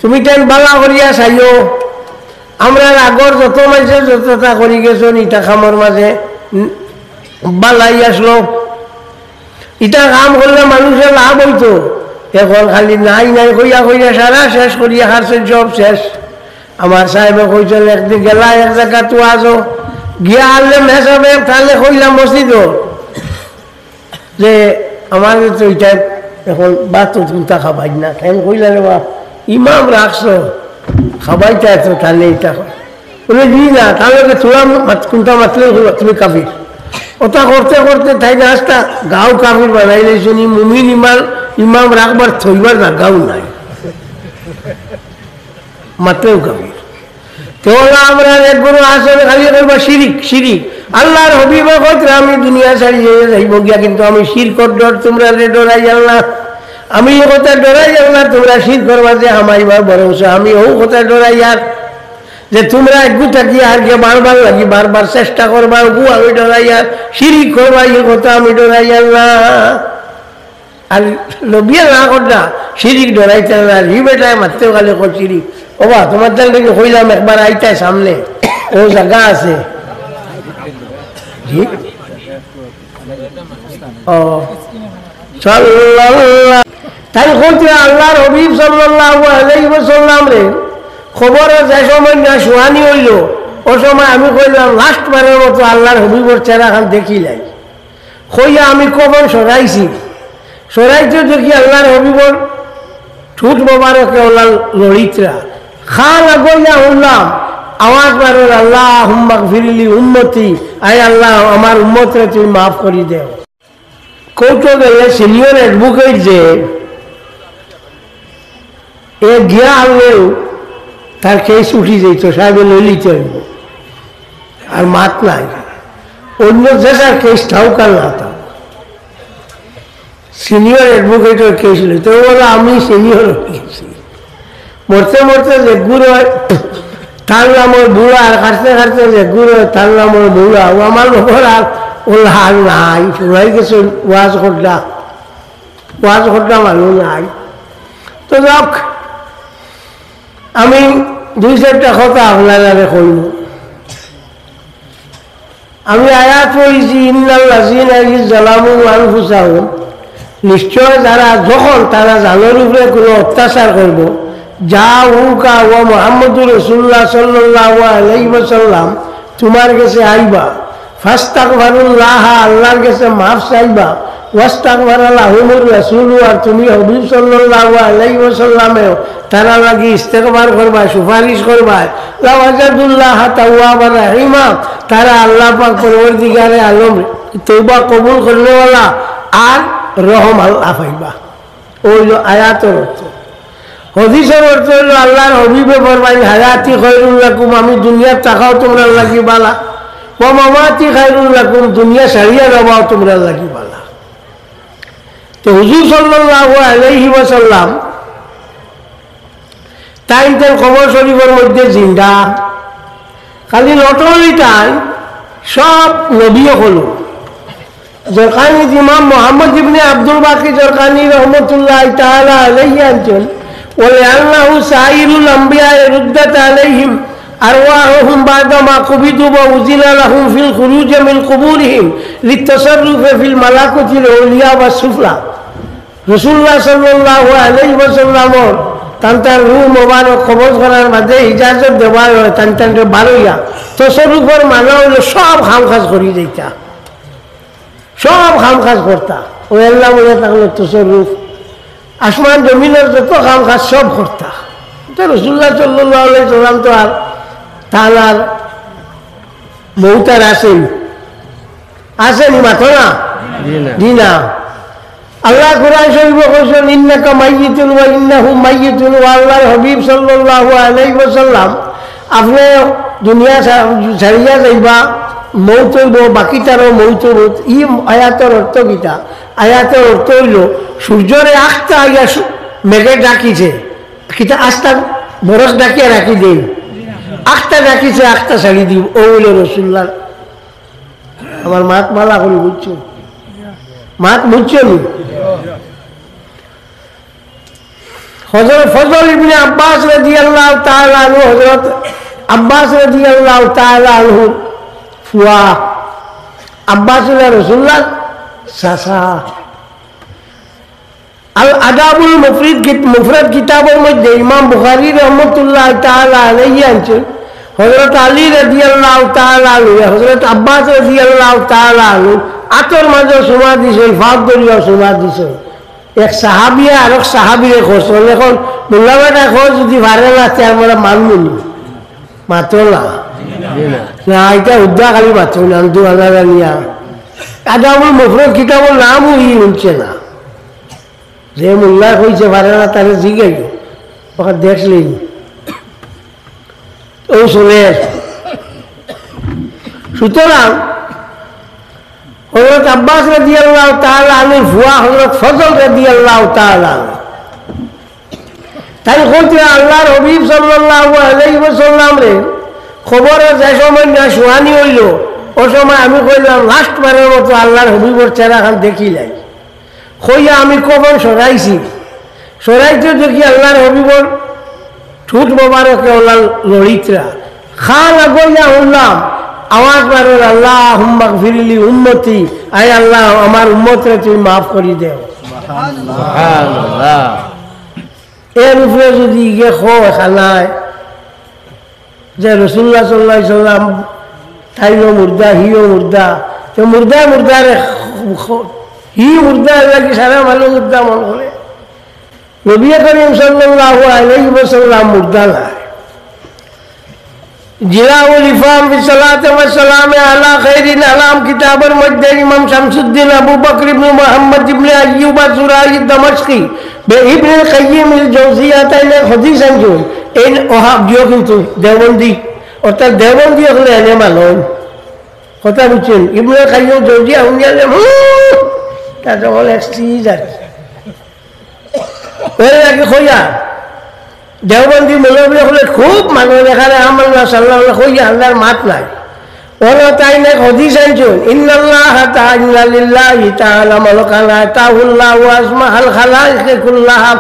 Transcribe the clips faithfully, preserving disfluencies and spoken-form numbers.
তুমি তাইন বালা করিয়া চাইও, আমরার আগর যত মাইনষে যততা করি গেছইন, ইতা কামর মাঝে উম, বালাই আছলো। ইতা কাম করলে মানষর লাভ অইতো। অখন খালি নাই নাই কইয়া কইয়া সারা শেষ করিয়া হারছইন, সব শেষ। আমার সাহেবে কইছইন, একদিন গেলা এক জাগাত ওয়াজো, গিয়া হারলে মেসাবে, তাইলে কইলা মসজিদো যে, "আমারে তো ইতা অখন ভাত তো কুন্তা খাবাইন না।" তাইন কইলা, "রে বা, ইমাম রাখছো, খাবাইতায় তো, তাইলে ইতা কয়।" বলে, "জি না, তাইলে তো থুড়া মাত-, কুন্তা মাতলে কইবা তুমি কাফির।" অতা করতে করতে তাইন আস্তা গাউ কাফির বানাইলাইছইন, মুমিন ইমাম, ইমাম রাখবার থইবার জাগাউ নাই। মাতলেউ কাফির। তে অলা আমরার এক গুরু আছইন, খালি কইবা শিরিক, শিরিক। আল্লার হাবিবে কইতরা, "আমি দুনিয়া ছাড়ি যাইবো গিয়া, কিন্তু আমি শিরকর ডর তুমরারে ডরাইয়ার না। আমি ই কথা ডরাইয়ার না, তুমরা শিরকর মাঝে হামাইবার, বরঞ্চ আমি অউ কথা ডরাইয়ার যে তুমরা এগু থাকি আর গিয়া বারবার লাগি, বারবার চেষ্টা করবা, অগু আমি ডরাইয়ার, শিরিক করবা, ই কথা আমি ডরাইয়ার না।" আর নবিয়ে না করতা, শিরিক ডরাইতা না, ই বেটায় মাততে গেলে কয় শিরিক। ওবা, তুমার তাইলে কইলাম একবার আইতায় সামনে, অউ জাগা আছে। জি? ও, সাল্লাল্লাহু। তাইন কইতরা আল্লার হাবিব সাল্লাল্লাহু আলাইহি ওয়াসাল্লামরে কবরো যে সময় না শুয়ানি অইলো, অউ সময় আমি কইলাম, "লাস্ট বারর মতো আল্লার হাবিবর চেহারাখান দেখিলাই।" কইয়া আমি কফন সরাইছি। সরাইতে দেখি আল্লার হাবিবর ঠুট মোবারকে অলা লড়িতরা। কান আগইয়া হুনলাম, আওয়াজ বারর, "আল্লাহুম্মা গফিরলি উম্মতি, আয় আল্লাহ, আমার উম্মতরে তুমি মাফ করি দেও।" কোর্টো গেলে সিনিয়র অ্যাডভোকেট যে, এ গিয়া হারলেউ তার কেস উঠি যাইতো, সাহেবে লইলিতে অইবো। আর মাত নাই। অইন্য যে যার কেস থাউক আর না থাউক। সিনিয়র অ্যাডভোকেটর কেস লইতো, বলে, "আমি সিনিয়র অই গেছি।" মরতে মরতে যেগুর অয়, তার নাম অয় বুড়া, আর কাটতে কাটতে যেগুর অয়, তার নাম অয় বুড়া। অউ আমার লগর আর অলা আর নাই, ফুরাই গেছে, ওয়াজ করলা। ওয়াজ করতাম মানুষ নাই। তো যাউক, আমি দুই চাইরটা কথা আপনারারে কইমু। আমি আয়াত পড়ছি, "ইন্নাল্লাযীনা ইযযালামু আনফুসাহুম", নিশ্চয় যারা, যখন তারা জানর উপরে কুনু অত্যাচার করবো, "জাউকা", ও মুহাম্মদুর রাসূলুল্লাহ সাল্লাল্লাহু আলাইহি ওয়াসাল্লাম, তুমার গেছে আইবা, "ফাস্তাগফারুল্লাহ", আল্লার গেছে মাফ চাইবা, "ওয়াস্তাগফারা লাহুমুর রাসূলু", আর তুমি হাবিব সাল্লাল্লাহু আলাইহি ওয়াসাল্লামেও তারার লাগি ইস্তেগফার করবা, সুপারিশ করবা, "লাওয়াজাদুল্লাহা তাওয়াবার রাহিমা", তারা আল্লাহ পাক পরওয়ারদিগারে আলম তওবা কবুল করনেওয়ালা আর রহম আল্লাহ পাইবা। অউ অইলো আয়াতর অর্থ। হাদিসর অর্থ অইলো আল্লার হাবিবে ফরমাইন, "হায়াতি খায়রুল লাকুম", আমি দুনিয়াত থাকাও তুমরার লাগি বালা, "ওয়া মামাতি খায়রুল লাকুম", দুনিয়া ছাড়িয়া যাওয়াও তুমরার লাগি বালা। তো হুজুর সাল্লাল্লাহু আলাইহি ওয়াসাল্লাম তাইন তান কবর শরীফর মধ্যে জিন্দা। খালি not only তাইন, সব নবী অকল। জরকানিত ইমাম মুহাম্মদ ইবনে আব্দুল বাকি জরকানি রহমতুল্লাহি তাআলা আলাইহি আনছইন, "ওয়ালিআন্নাহু সাইরুল আম্বিয়া রুদ্দাত আলাইহিম আরওয়াহুহুম বাদামা কুবিদু ওয়া উযিনা লাহুম ফিল খুরুজ মিন কুবুরিহিম লিত্তাসাররুফি ফিল মালাকুতিল উলিয়া ওয়াস সুফলা।" রাসূলুল্লাহ সাল্লাল্লাহু আলাইহি ওয়াসাল্লামর তান তান রূহ মোবারক কবজ করার বাদে ইজাজত দেওয়া অয়, তান তানরে বারইয়া। তসররুফর মানা অইলো সব কাম কাজ করি যাইতা, সব কাম কাজ করতা। অউ আল্লাহ বলে থাকলো তসররুফ, আসমান জমিনর যত কাম কাজ সব করতা। তো রাসূলুল্লাহ সাল্লাল্লাহু আলাইহি ওয়াসাল্লাম তো আর তান আর মউত আর আছেনি? আছেনি? মাতো না? জি না। জি না। আল্লাহ কোরআন শরীফো কইছইন, "ইন্নাকা মাইয়িতুন ওয়া ইন্নাহুম মাইয়িতুন", ও আল্লাহর হাবিব সাল্লাল্লাহু আলাইহি ওয়াসাল্লাম, আপনে দুনিয়া ছা-, ছাড়িয়া যাইবা, মউত অইবো, বাকি তারও মউত অইবো। ই আয়াতর অর্থ কিতা? আয়াতর অর্থ অইলো, সূর্যরে আখতা আইয়া সু-, মেঘে ঢাকিছে, কিতা আস্তা বরফ ঢাকিয়া রাখি দেই? আখতা ঢাকিছে, আখতা ছাড়ি দিব, অউ অইলো রাসূলুল্লাহ। আমার মাত ভালা করি বুঝছো? মাত বুঝছো নি? হযরত ফজল ইবনে আব্বাস রাদিয়াল্লাহু তাআলা আনহু, হযরত আব্বাস রাদিয়াল্লাহু তাআলা আনহু ফুয়া, আব্বাস অইলা রাসূলুল্লাহর চাচা। আল আদাবুল মুফরিদ কিত-, মুফরাদ কিতাবর মধ্যে ইমাম বুখারী রহমতুল্লাহ তাআলা আলাইহি আনছইন, হযরত আলী রাদিয়াল্লাহু তাআলা আনহু, হযরত আব্বাস রাদিয়াল্লাহু তাআলা আনহু আতর মাঝে চুমা দিছইন, ফাঁক ধরিয়া চুমা দিছইন। এক সাহাবিয়ে আরক সাহাবিরে কছইন। এখন মোল্লা বেটায় কয় যদি পারে না, তে আমরা মানমু নি। মাতো না। না, ইটা হুদ্দা খালি মাতো না, আমি তো আলাদা নিয়া। আদাবুল মুফরাদ কিতাবর নামও ই হুনছে না। যে মোল্লায় কইছে পারে না, তারে জিগাইও। ওখানে দেখলেই। ও শুনে। সুতরাং, হযরত আব্বাস রাদিয়াল্লাহু তাআলা আনহুর ফুয়া হযরত ফজল রাদিয়াল্লাহু তাআলা আনহু। তাইন কইতরা আল্লাহর হাবিব সাল্লাল্লাহু আলাইহি ওয়াসাল্লামরে কবরো যে সময় নিয়া শুয়ানি অইলো, ও সময় আমি কইলাম, "লাস্ট বারের মতো আল্লাহর হাবিবর চেহারাখান দেখিলাই।" কইয়া আমি কবর সরাইছি। সরাইতে দেখি আল্লাহর হাবিবর ঠুট মোবারকে ওলা লড়িতরা। খান আগইয়া হুনলাম, আওয়াজ বারর, "আল্লাহুম্মাগফিরলি উম্মতি, আয় আল্লাহ, আমার উম্মতরে তুমি মাফ করি দেও।" সুবহানাল্লাহ। এর উপরে যদি ইগে কয় খানায় যে রাসূলুল্লাহ সাল্লাল্লাহু আলাইহি সাল্লাম তাইও মুর্দা, হিও মুর্দা, তো মুর্দা মুর্দারে খ-, খ-, হি মুর্দা লাগি সারা মানুষ মুর্দা মন করে। নবী করিম সাল্লাল্লাহু আলাইহি ওয়াসাল্লাম মুর্দা নায়। জিলাউল ইফাম ফি সালাতি ওয়া সালামি আলা খাইরিল আনাম কিতাবর মধ্যে ইমাম শামসুদ্দিন আবু বকর ইবনে মুহাম্মদ ইবনে আইয়ুব আজ-জুরাই দামাশকি বে ইবনে কাইয়িম আল জাওজিয়া তাইন এক হাদিস আনছইন। এই ওহাব দিও কিন্তু দেওবন্দি, অর্থাৎ দেওবন্দি অকলে এনে মানইন। কথা বুঝছইন? ইবনে কাইয়িম জাওজিয়া হুনিয়ালে, হুম, তার যখন এক সিজ আর কি। ওই আগে কইয়া, দেওবন্দি মৌলবী অকলে খুব মানুষ এখানে আমাল্লা সাল্লাহ কইয়া আল্লাহর মাত নাই। ওলা তাইন এক হাদিস আনছইন, "ইন্নাল্লাহা তাআলা, ইন্না লিল্লাহি তাআলা মালাকান আতাহুল্লাহু আসমাআল খালাইকি কুল্লাহা।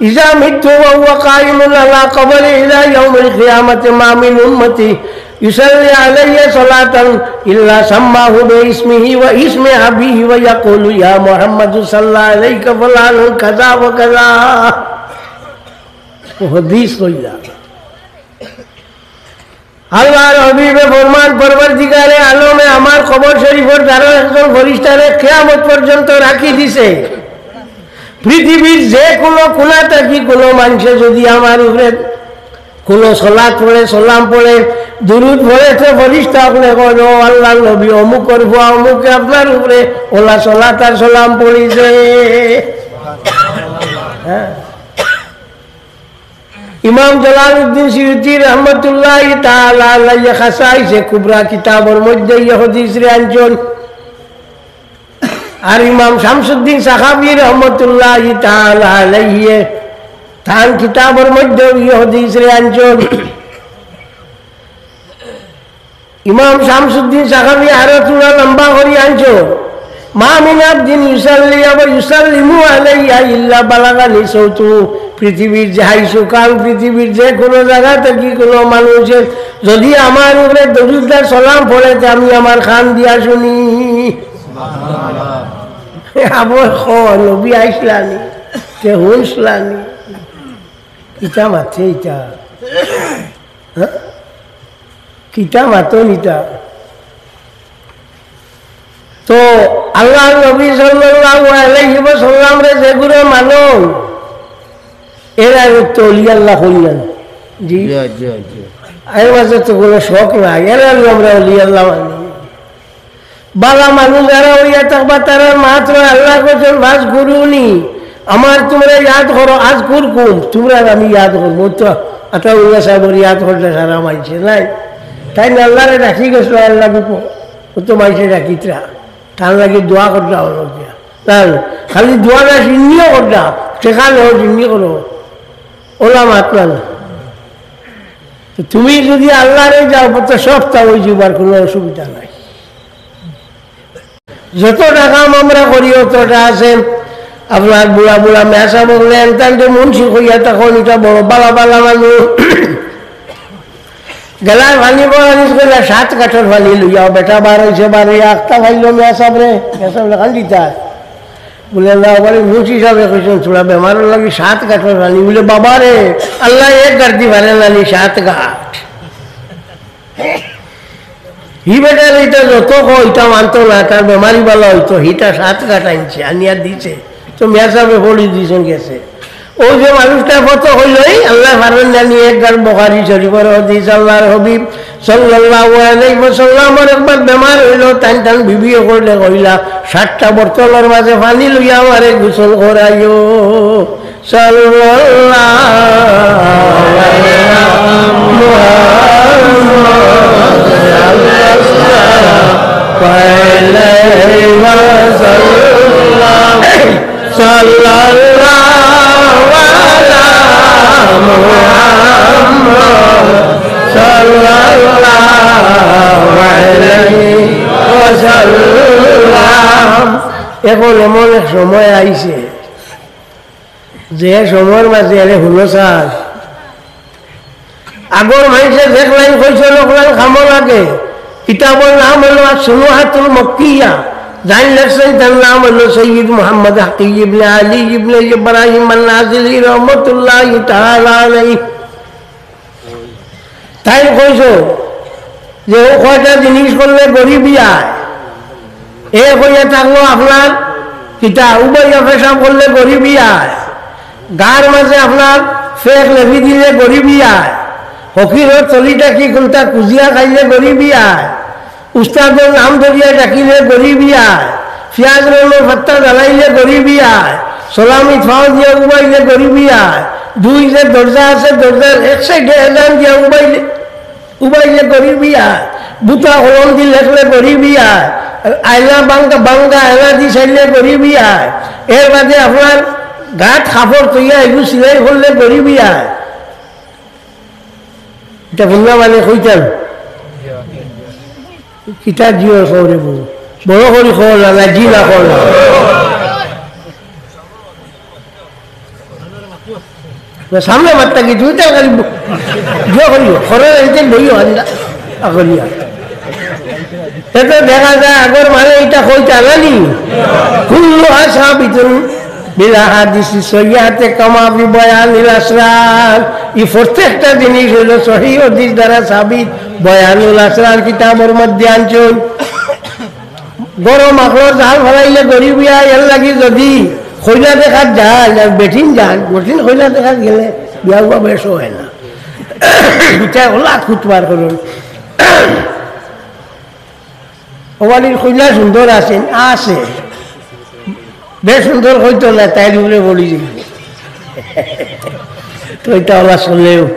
ইযা মিতু ওয়া হুয়া কাইমুন আলা কবরি ইলা ইয়াউমিল কিয়ামাতি মা মিন উম্মতি ইউসাল্লি আলাইয়া সালাতান ইল্লা সাম্মাহু বিইসমিহি ওয়া ইসমি আবিহি ওয়া ইয়াকুলু, ইয়া মুহাম্মাদু সাল্লা আলাইকা ফুলানুন কাযা ওয়া কাযা।" হাদিস কইলা। আল্লাহর হাবিবে ফরমান, "পরওয়ারদিগারে আলমে আমার কবর শরীফর দ্বারা একজন ফেরেশতারে কিয়ামত পর্যন্ত রাখি দিছে। পৃথিবীর যে কোনো কোণা থাকি কোনো মানুষে যদি আমার উপরে কোনো সলাত পড়ে, সালাম পড়ে, দুরুদ পড়ে, তো ফেরেশতা অকলে কয়, 'ও আল্লাহর নবী, অমুকর ফুয়া অমুকে আপনার উপরে ওলা সলাত আর সালাম পড়িছে।'" হ্যাঁ। ইমাম জালালউদ্দিন সুয়ুতী রহমতুল্লাহি তাআলা আলাইহি খাসাইসে কুবরা কিতাবর মধ্যে ই হাদিসরে আনছইন। আর ইমাম শামসুদ্দিন সাখাবী রহমতুল্লাহি তাআলা আলাইহি তান কিতাবর মধ্যে ই হাদিসরে আনছইন। ইমাম শামসুদ্দিন সাখাবী আরো থুড়া লম্বা করি আনছইন, "মা মিন আবদিন ইউসাল্লি ওয়া ইউসাল্লিমু আলাইয়া ইল্লা বালাগানি সাউতু।" পৃথিবীর যে হাইসুকান, পৃথিবীর যে কোনো জায়গা থাকি কোনো মানুষে যদি আমার উপরে দুরুদ আর সালাম পড়ে, তে আমি আমার কান দিয়া শুনি। আবার ক, নবী আইসলানি, তে হুনসলানি। ইটা মাতে ইটা। হ্যাঁ? কিতা মাতইন ইতা? তো আল্লাহর নবী সাল্লাল্লাহু আলাইহি ওয়াসাল্লামরে যেগুরে মানইন, এরারে তো অলি আল্লাহ কইন না। জি? জি, জি, জি। এর মাঝে তো কোনো শক নাই, এরারে আমরা অলি আল্লাহ মানি। বালা মানুষ যারা অইয়া থাকবা, তারার মাত্র আল্লাহ কইছইন, "ফাজকুরুনি", আমার তুমরা ইয়াদ করো, "আজকুরকুম", তুমরার আমি ইয়াদ করমু। তো আতাউল্লাহ সাহেবর ইয়াদ করলে সারা মানষে নাই। তাইন আল্লাহরে ডাকি গেছলা, আল্লাহ বিপ-, ও তো মানষে ডাকিতরা, তার লাগি দোয়া করতে হবে গিয়া। না, না, খালি দোয়া না, জিন্নিও করতা, সেখানে জিন্নি করো, ওলা মাত না। তো তুমি যদি আল্লাহরে যাও, তো সবটা অই যাইবার কোনো অসুবিধা নাই। যতটা কাম আমরা করি, অতটা আছে। আপনার বুড়া বুড়া মেসাব অকলে এনতানরে মুন্সি কইয়া তখন ইটা বড় বালা বালা মানুষ। গেলায় পানি বড় আনিস কইলা, সাত ঘাটর পানি লইয়া বেটা বার অইছে, বার অইয়া আখতা পাইলো মেসাবরে, মেসাবরে কান্দিতা। বুলে, "না, বাড়ি মুন্সি সাবে কইছইন, থুড়া বেমারর লাগি সাত ঘাটর পানি।" বুলে, "বাবা রে, আল্লায় এক ঘাট দি পারে না নি, সাত ঘাট।" হি বেটারে ইটা যত কয়, ইটা মানতো না, তার বেমারি বালা অইতো, হিটা সাত ঘাট আনছে, আনিয়া দিছে। তো মেসাবে পড়ি দিছইন গেছে। অউ যে মানুষটা কত কইলো, এই আল্লায় পারইন না নি, এক ঘাট বুখারী শরীফর হাদিস, আল্লাহর হাবিব সাল্লাল্লাহু আলাইহি ওয়াসাল্লামর একবার বেমার অইলো, তাইন তান বিবি অকলরে কইলা, "সাতটা বোতলর মাঝে পানি লইয়া আমারে গোসল করাইও।" সাল্লাল্লাহু আলা মুহাম্মদ সাল্লাল্লাহু আলাইহি ওয়াসাল্লাম। সাল্লাল্লাহু আলা মুহাম্মদ সাল্লাল্লাহু আলাইহি ওয়াসাল্লাম। এখন এমন এক সময় আইছে, যে সময়র মাঝে এরে হুনো স্যার, আগর মানষে দেখলাইন কইছইন অকলাইন কামো লাগে। কিতাবর নাম অইলো আস-সুনুহাতুল মক্কিয়া, যাইন লেখছইন তান নাম অইলো সৈয়দ মুহাম্মদ হাকি ইবনে আলী ইবনে ইব্রাহিম আন-নাজিলি রহমতুল্লাহি তাআলা আলাইহি। তাইন কইছইন যে অউ কয়টা জিনিস করলে গরিবি আয়। এ কইয়া থাকলো আপনার কিতা, উবাইয়া পেশাব করলে গরিবি আয়, গার মাঝে আপনার ফেক লেপি দিলে গরিবি আয়, ফকিরর তলিটা কি কুন্তা কুজিয়া খাইলে গরিবি আয়, উস্তাদর নাম ধরিয়া ডাকিলে গরিবি আয়, পিয়াজ রসুনর পাত্তা জ্বালাইলে গরিবি আয়, সলামিত ফাও দিয়া উবাইলে গরিবি আয়, দুই যে দরজা আছে, দরজার এক সাইডে এজান দিয়া উবাইলে, উবাইলে গরিবি আয়, বুতা কলম দি লেখলে গরিবি আয়, আয়না বাঙ্গা, বাঙ্গা আয়না দি চাইলে গরিবি আয়, এর বাদে আপনার গাত কাপড় থইয়া এগু সিলাই করলে গরিবি আয়। ইটা হুনলা মানে কইতাম। কিতা জিও কও রে বউ? বড় করি কও না, না জি না কও না। না, সামনে মাত্তা কি তুমি তো খালি ব-, জিও করিও, খরচ হইতে বইও আন্দা, আকলিয়া। এতে দেখা যায় আগর মানে ইটা কইতা নানি? কুল্লুহা সাবিতুন বিল আহাদিসি সহিহাতে কামা ফি বয়ানিল আসরার। ই প্রত্যেকটা জিনিস অইলো সহি হাদিস দ্বারা সাবিত। বয়ানুল আসরার কিতাবর মধ্যে আনছইন। গরম আখলর জাল ফালাইলে গরিবি আয়, এর লাগি যদি কইলা দেখাত যায়, আর বেটিন যায়, বেটিন কইলা দেখাত গেলে বিয়া উয়া বেশ হয় না। ইটা ওলা খুতবার করুন। ওবালির কইলা সুন্দর আছে, আছে। বেশ সুন্দর কইতো না, তাইর উপরে বলি যাইব। তো ইটা ওলা চলেও।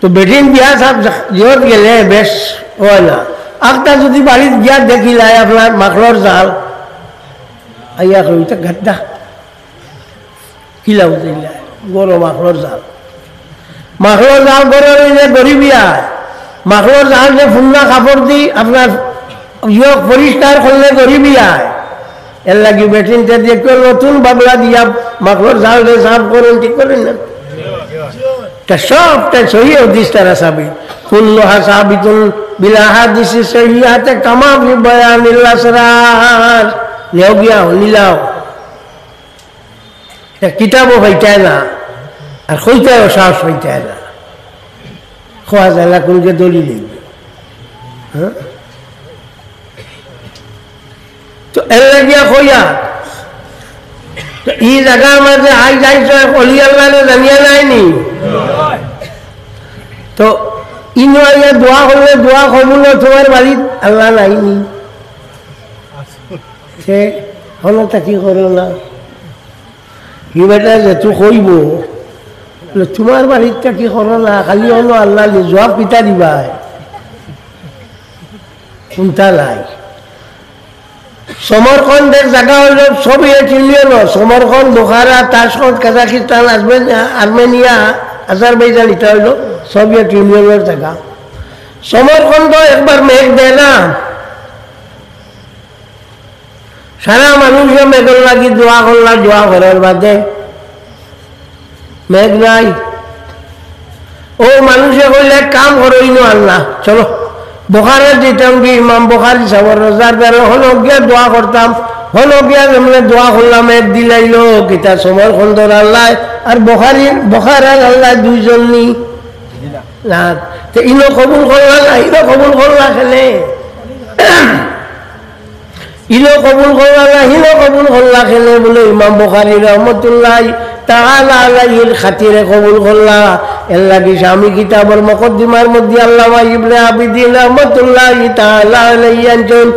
তো বেটিন বিয়া সাব জিয়ত গেলে বেশ হয় না। আখতা যদি বাড়িত গিয়া দেখিলাই আপনার মাখলর জাল, আইয়া কই, "ইটা গাদ্দা।" কিলা বুঝাইলা? গরম মাখলর জাল। মাখলর জাল গরম অইলে গরিবি আয়। মাখলর জাল যে ফুন্না কাপড় দি আপনার ইয়ক পরিষ্কার করলে গরিবি আয়। এর লাগি বেটিনতে দিয়ে কেউ নতুন বাবলা দিয়া মাখলর জাল দিয়ে সাফ করেন, ঠিক করেন না? তা সবটা সহি হাদিস তারা সাবিত। কুল্লুহা সাবিতুন বিল আহাদিসি সহিহাতে কামা ফি বয়ানিল আসরার। নেও গিয়া, নিলাও। এক কিতাবও পাইতায় না, আর কইতায়ও সাহস পাইতায় না। খোয়া যায় না কোন যে দলিল এই। হ্যাঁ? তো এর লাগিয়া কইয়া, তো ই জাগার মাঝে আই যাইছো এক অলি আল্লাহরে জানিয়া নাইনি? তো ইনো আইয়া দোয়া করলে দোয়া কবুল অয়, তোমার বাড়িত আল্লাহ নাইনি? সে হলো তা কি করো না? হি বেটা যে তুই কইব, বলে, "তোমার বাড়িত তা কি করো না, খালি হলো আল্লাহ নি, জবাব কিতা দিবায়?" কোনটা নাই। সমরকন্দ এক জাগা হইল সোভিয়েত ইউনিয়ন, সমরকন্দ, বুখারা, তাশকন্দ, কাজাকিস্তান, আজমেন-, আর্মেনিয়া, আজারবাইজান, এটা হইল সোভিয়েত ইউনিয়নের জাগা। সমরকন্দ একবার মেঘ দেয় না, সারা মানুষে মেঘর লাগি দোয়া করলা, দোয়া করার বাদে মেঘ নাই। ও মানুষে কইলে, "এক কাম করো, ইনো আল্লাহ, চলো, বুখারাত যাইতাম গি, ইমাম বুখারী সাবর রোজার দ্বারে হনো গিয়া দোয়া করতাম।" হনো গিয়া যেমনে দোয়া করলাম, মেঘ দিলাইলো, কিতা সমরকন্দর আল্লাহ আর বুখারীর, বুখারার আল্লাহ দুইজন নি। না, তে ইনো কবুল করলা না, ইনো কবুল করলা কেনে? ইনো কবুল করলা না, হিনো কবুল করলা কেনে? বলে, ইমাম বুখারী রহমতুল্লাহ তাআলা আলাইহির খাতিরে কবুল করলা। এর লাগি শামী কিতাবর মুকদ্দিমার মধ্যে আল্লামা ইবনে আবিদিন রহমতুল্লাহ তাআলা আলাইহি আনছইন,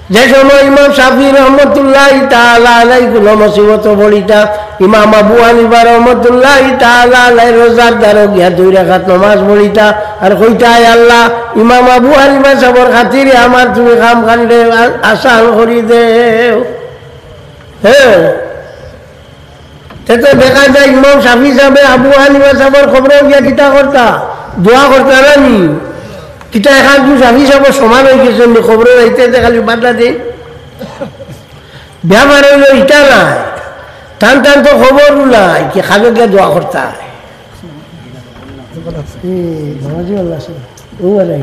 যে সময় ইমাম শাফি রহমতুল্লাহ তাআলা আলাইহি কোনো মুসিবত পড়িতা, ইমাম আবু হানিফা রহমতুল্লাহ তাআলা আলাইহি রোজার দ্বারো গিয়া দুই রাকাত নামাজ পড়িতা, আর কইতা, "আয় আল্লাহ, ইমাম আবু হানিফা সাবর খাতিরে আমার তুমি কাম কাণ্ডে আ-, আসান করি দেও।" হ্যাঁ, তে তো দেখা যায় ইমাম শাফি সাবে আবু হানিফা সাবর কবরো গিয়া কিতা করতা, দোয়া করতা না নি? কিতা এখন তো শাফি সাবর সমান হয়ে গেছে, কবরো যাইতে যাইতে খালি বাধা দেয়। ব্যাপার হইল ইটা না, টান টান তো খবর নাই, কি খাবে গিয়া দোয়া করতা। এই বাবাজি আল্লাহ আছে, ও আর এই।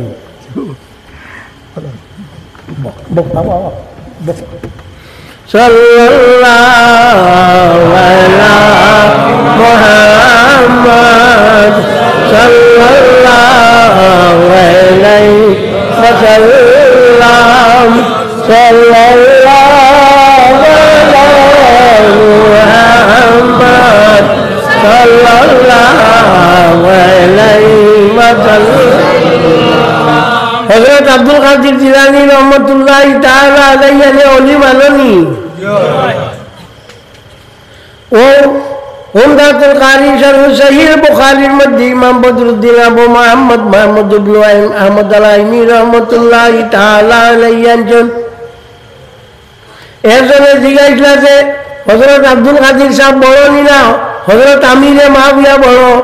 বক, বক, বাবা, বাবা, বক। সাল্লাল্লাহু আলা মুহাম্মদ, সাল্লাল্লাহু আলাইহি ওয়াসাল্লাম। সাল্লাল্লাহু আলা মুহাম্মদ, সাল্লাল্লাহু আলাইহি ওয়াসাল্লাম। হযরত আব্দুল কাদির জিলানী রহমতুল্লাহি তাআলা আলাইহি অলি মাননি। ও উমদাতুল কারি শরহ সহিহ বুখারীর মধ্যে ইমাম বদরুদ্দিন আবু মুহাম্মদ মাহমুদ ইবনে আহমদ আল আইনি রহমতুল্লাহি তাআলা আলাইহি আনছইন। একজনে জিজ্ঞাসা যে, "হযরত আব্দুল কাদির সাব বড় নি না হযরত আমিরে মাবিয়া বড়?"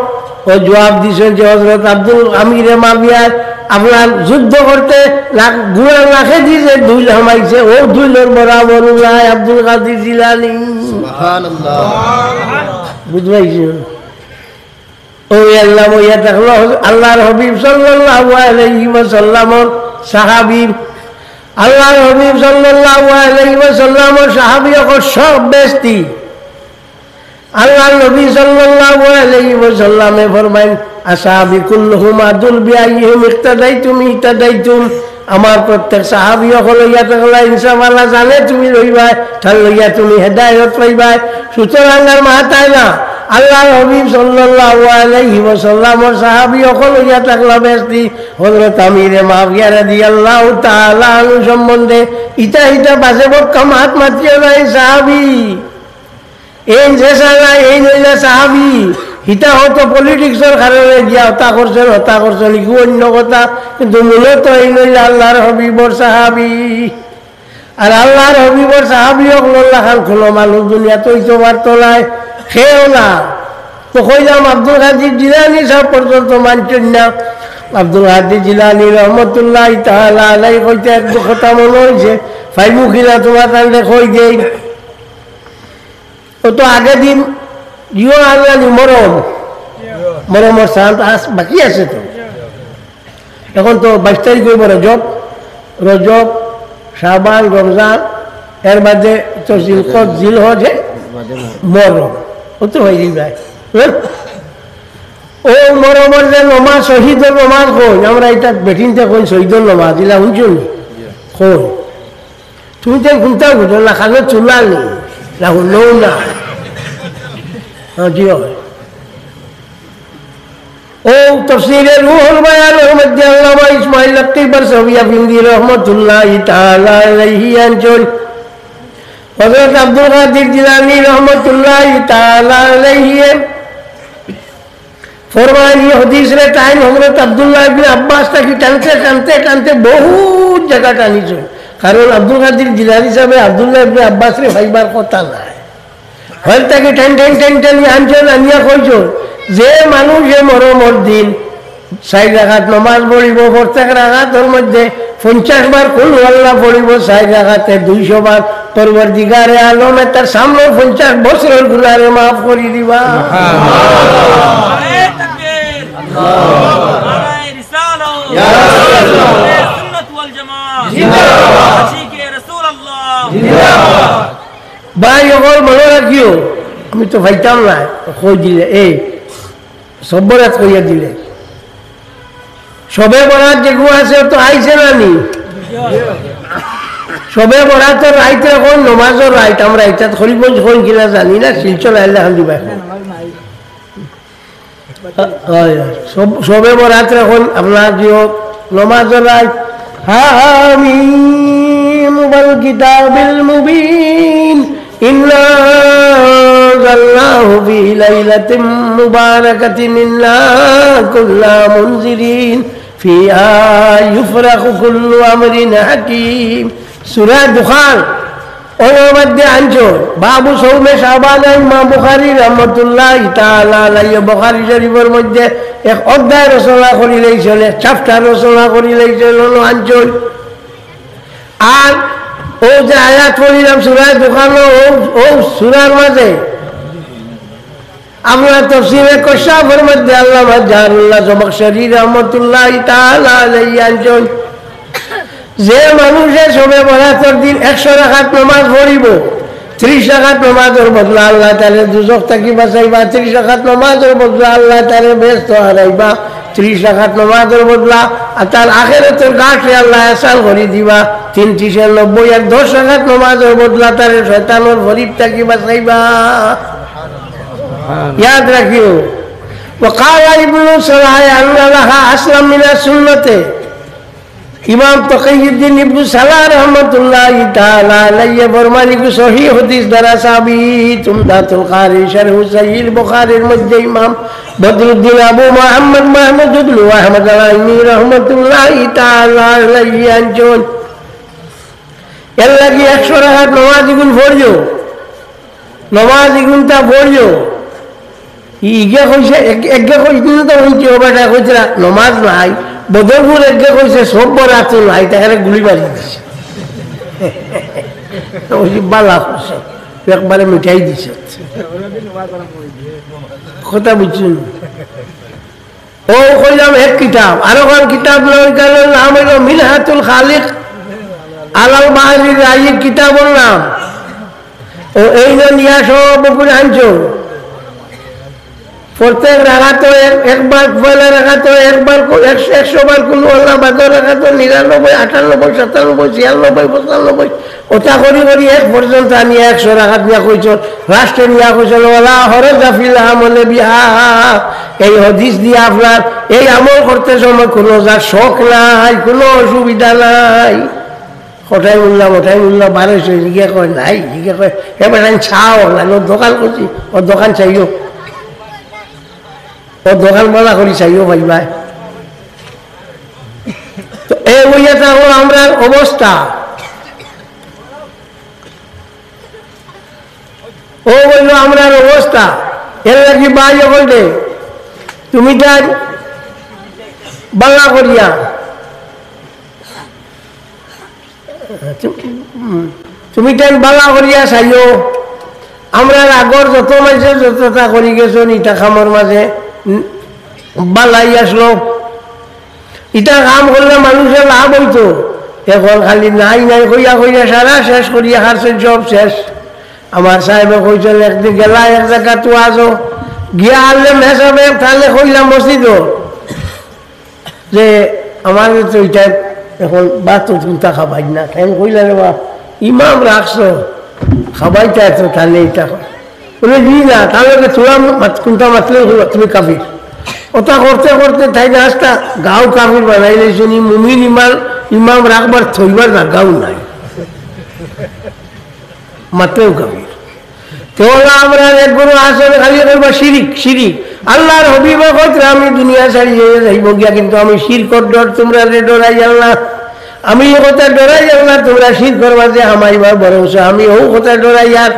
ও জবাব দিছইন যে, "হযরত আব্দুল আমিরে মাবিয়া আপনার যুদ্ধ করতে লাখ, ঘোড়ার লাখে দি যে দুইল হামাইছে, ও দুইলর বরাবর নাই আব্দুল কাদির জিলানী।" সুবহানাল্লাহ। বুঝবাইছো? ও আল্লাহ, ওইয়া দেখলো আল্লাহর হাবিব সাল্লাল্লাহু আলাইহি ওয়াসাল্লামর সাহাবী, আল্লাহর হাবিব সাল্লাল্লাহু আলাইহি ওয়াসাল্লামর সাহাবী অকল সব বেহেশতি। আল্লাহর নবী সাল্লাল্লাহু আলাইহি ওয়াসাল্লামে ফরমাইন, "আসহাবি কুল্লুহুম আদুল বিআইয়িহিম ইক্তাদাইতুম ইহতাদাইতুম।" আমার প্রত্যেক সাহাবী অকল অইয়া থাকলা ইনশাআল্লাহ জানে তুমি রইবায়, তান লইয়া তুমি হেদায়েত পাইবায়। সুতরাং আর মাতায় না, আল্লাহর হাবিব সাল্লাল্লাহু আলাইহি ওয়াসাল্লামর সাহাবী অকল অইয়া থাকলা বেহেশতি। হযরত আমিরে মাবিয়া রাদিয়াল্লাহু তাআলা আনহু সম্বন্ধে ইতা হিতা বাজে বক্কা মাত মাতিও না, এই সাহাবী। এই যে সালা, এই নইলা সাহাবী, হিতা হয়তো politics-র কারণে গিয়া হতা করছইন, হতা করছইন, ইগু অইন্য কথা, কিন্তু মূলত এই নইলা আল্লাহর হাবিবর সাহাবী। আর আল্লাহর হাবিবর সাহাবী অকলর লাখান কোনো মানুষ দুনিয়াত অইতো পারতো নায়, কেউ না। তো কইলাম আব্দুল কাদির জিলানী সাব পর্যন্ত মানছইন না। আব্দুল কাদির জিলানী রহমতুল্লাহি তাআলা আলাইহি কইতে এক কথা মনো অইছে, পাইমু কিনা তুমার তানরে কই দেই। ও তো আগে দিন ইয়ো আনলানি মরম, মরমর চান্দ আস বাকি আছে তো। এখন তো বাইশ তারিখ অইবো রজব, রজব, শাবান, রমজান, এর বাদে তো জিলকদ, জিলহজ, হে? মরম। ও তো অইযায়। হ্যাঁ? ও মরমর যে নমাজ, শহীদর নমাজ কই, আমরা ইতা বেটিন্তে কই শহীদর নমাজ, ইলা হুনছো নি? কই? তুমি তো কুনতা বুঝো না, খানো চুলা নি, না হুনলেও না। হ্যাঁ, জি হয়। ও তফসিরে রুহুল বায়ানর মধ্যে আল্লামা ইসমাইল লতিফ বারসাবি আফিন্দি রহমতুল্লাহি তাআলা আলাইহি আনছইন, হযরত আব্দুল কাদির জিলানী রহমতুল্লাহি তাআলা আলাইহি ফরমাইন, এই হাদিসরে তাইন হযরত আব্দুল্লাহ ইবনে আব্বাস থাকি টানতে, টানতে, টানতে বহুত জাগা টানিছইন। কারণ আব্দুল কাদির জিলানী সাবে আব্দুল্লাহ ইবনে আব্বাসরে পাইবার কথা নায়। হইল থাকি টান, টান, টান, টান আনছইন, আনিয়া কইছইন, যে মানুষ এ মরমর দিন চাইর রাকাত নমাজ পড়িবো, প্রত্যেক রাকাতর মধ্যে পঞ্চাশ বার কুল হু আল্লাহ পড়িবো, চাইর রাকাতে দুইশো বার পরওয়ারদিগারে আলমে তার সামনে পঞ্চাশ বছরর গুনারে মাফ করি দিবা। নারায়ে তাকবীর। নারায়ে রিসালাত। নারায়ে সুন্নাত ওয়াল জামাত। জিন্দাবাদ। আশিকে রাসূলুল্লাহ। জিন্দাবাদ। ভাই, অকল মনো রাখিও, আমি তো পাইতাম না, কই দিলে, এই সব বরাত কইয়া দিলে। শবে বরাত যেগু আছে, ও তো আইছে না নি? শবে বরাতর রাইত অখন নমাজর রাইত, আমরা ইটা হরিগঞ্জ কই কিনা জানি না, শিলচর আইলে হান দিবা অখন। হয়, হয়। শব-, শবে বরাত অখন আপনার যে নমাজর রাইত, হামিম ওয়াল কিতাবিল মুবিন, ইন্না আনজালনাহু ফি লাইলাতিম মুবারাকাতিন, ইন্না কুল্লা মুনজিরিন, ফিহা ইউফরাকু কুল্লু আমরিন হাকিম। সূরা দুখান, ওর মধ্যে আনছো, বাবু সৌমে শাবান, ইমাম বুখারী রহমতুল্লাহি তাআলা আলাইহি বুখারী শরীফর মধ্যে এক অধ্যায় রচনা করি লইছইন, এক chapter রচনা করি লইছইন, ওনো আনছো। আর ও যে আয়াত পড়িলাম সূরা দুখান, ও, ও সূরার মাঝে আপনার তফসিরে কশাফর মধ্যে আল্লামা জারুল্লাহ জমাখশরী রহমতুল্লাহি তাআলা আলাইহি আনছইন, যে মানুষে শবে বরাতর দিন একশো রাকাত নমাজ পড়িবো, ত্রিশ রাকাত নমাজর বদলা আল্লাহ তারে দুজখ থাকি বাঁচাইবা, ত্রিশ রাকাত নমাজর বদলা আল্লাহ তারে বেহেস্ত হারাইবা, ত্রিশ রাকাত নমাজর বদলা আর তার আখেরাতর ঘাটে আল্লাহ আসান করি দিবা, তিন ত্রিশে নব্বই, আর দশ রাকাত নমাজর বদলা তারে শয়তানর ফরিব থাকি বাঁচাইবা। ইয়াদ রাখিও, ওয়া ক্বালা ইবনু সালাহ আন্না লাহা আসলাম মিনাস সুন্নতে। ইমাম তকিউদ্দিন ইবনু সালাহ রহমতুল্লাহি তাআলা আলাইহি ফরমাইন, ইগু সহিহ হাদিস দ্বারা সাবিত, উমদাতুল কারি, শারহু সহিহ বুখারীর মধ্যে ইমাম বদরুদ্দিন আবু মুহাম্মদ মাহমুদ ইবনু আহমদ আল আইনি রহমতুল্লাহি তাআলা আলাইহি আনছইন। এর লাগি একশো রাকাত নমাজ ইগুন পড়িও, নমাজ ইগুনতা পড়িও। ই-, ইগে কইছে, এক-, একগে কইছে তো হুনছি, ও বেটা কইছে না, নমাজ নাই। বদরপুর একগে কইছে, সব বরাত নাই, তারে গুলি মারি দিছে। তো ওই বালা করছে, একবারে মিটাই দিছে। কথা বুঝছইন? ও কইলাম এক কিতাব, আরোখান কিতাব লইয়া, ইটার নাম অইলো মিনহাতুল খালিক আলাল বাহরির রাইক কিতাবর নাম। ও এইন নিয়া সব উপরে আনছো। প্রত্যেক রাকাতো এক-, একবার, পয়লা রাকাতো একবার কু-, একশো, একশো বার কুলহু আল্লাহ, বাদর রাকাতো নিরানব্বই, আটানব্বই, সাতানব্বই, ছিয়ানব্বই, পঁচানব্বই, ওটা করি করি এক পর্যন্ত আনিয়া একশো রাকাত নিয়া কইছইন, লাস্টে নিয়া কইছইন, "ওয়ালা হরজা ফিল আমলে বিহা।" এই হাদিস দিয়া আপনার এই আমল করতে সময় কোনো যা শখ নাই, কোনো অসুবিধা নাই। কটাই মুল্লা, কটাই মুল্লা, বারোশো, জিগে কয় নাই, জিগে কয়, "এ বেটাইন চাও না, ও দোকান করছি, ও দোকান চাইও।" ও দোকান বালা করি চাইও পাইবায়। তো এই অইয়া থাকলো আমরার অবস্থা। ও অইলো আমরার অবস্থা। এর লাগি ভাই অকলরে, তুমি তার বালা করিয়া তুমি, হুম, তুমি তাইন বালা করিয়া চাইও, আমরার আগর যত মানষে যততা করি গেছইন, ইতা কামর মাঝে, উম, বালাই আছলো। ইতা কাম করলে মানুষর লাভ অইতো। অখন খালি নাই নাই কইয়া কইয়া সারা শেষ করিয়া হারছইন, সব শেষ। আমার সাহেবে কইছইন, একদিন গেলা এক জাগাত ওয়াজো, গিয়া হারলে মেসাবে, তাইলে কইলা মসজিদো। যে আমার তো ইটা অখন ভাত তো কুন্তা খাবাই না, তাইন কইলা, "রে বা, ইমাম রাখছো, খাবাইতায় তো, তাইলে ইটা কর।" বলে, "জি না, তাইলে তো তুলা মাত-, কুন্তা মাতলে হলো, তুমি কাফির।" ওটা করতে করতে তাইন আস্তা গাঁও কাফির বানাই লাইছইন, মুমিন ইমান, ইমাম রাখবার থইবার জাগাও নাই। মাতলেও কাফির। তে অলা আমরার এক গুরু আছইন, খালি কইবা শিরিক, শিরিক। আল্লার হাবিবে কইতরা, "আমি দুনিয়া ছাড়ি যাইবো গিয়া, কিন্তু আমি শিরকর ডর তুমরারে ডরাইয়ার না। আমি ই কথা ডরাইয়ার না, তুমরা শিরকর মাঝে হামাইবার, বরঞ্চ আমি অউ কথা ডরাইয়ার।"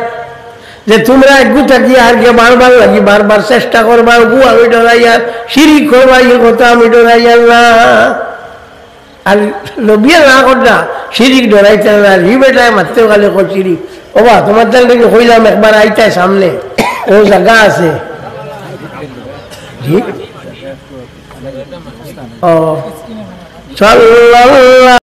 যে তুমরা এগু থাকিয়া আর কে বারবার লাগি, বারবার চেষ্টা করবা, ওগু আমি ডরাইয়ার, শিরিক করবা, ই কথা আমি ডরাইয়ার না। আর নবিয়ে না করতা, শিরিক ডরাইতা না, আর ই বেটায় মাততে গেলে কয় শিরিক। ওবা, তুমার তাইলে কইলাম একবার আইতায় সামনে, ও জাগা আছে। জি? ও, সাল্লাল্লাহু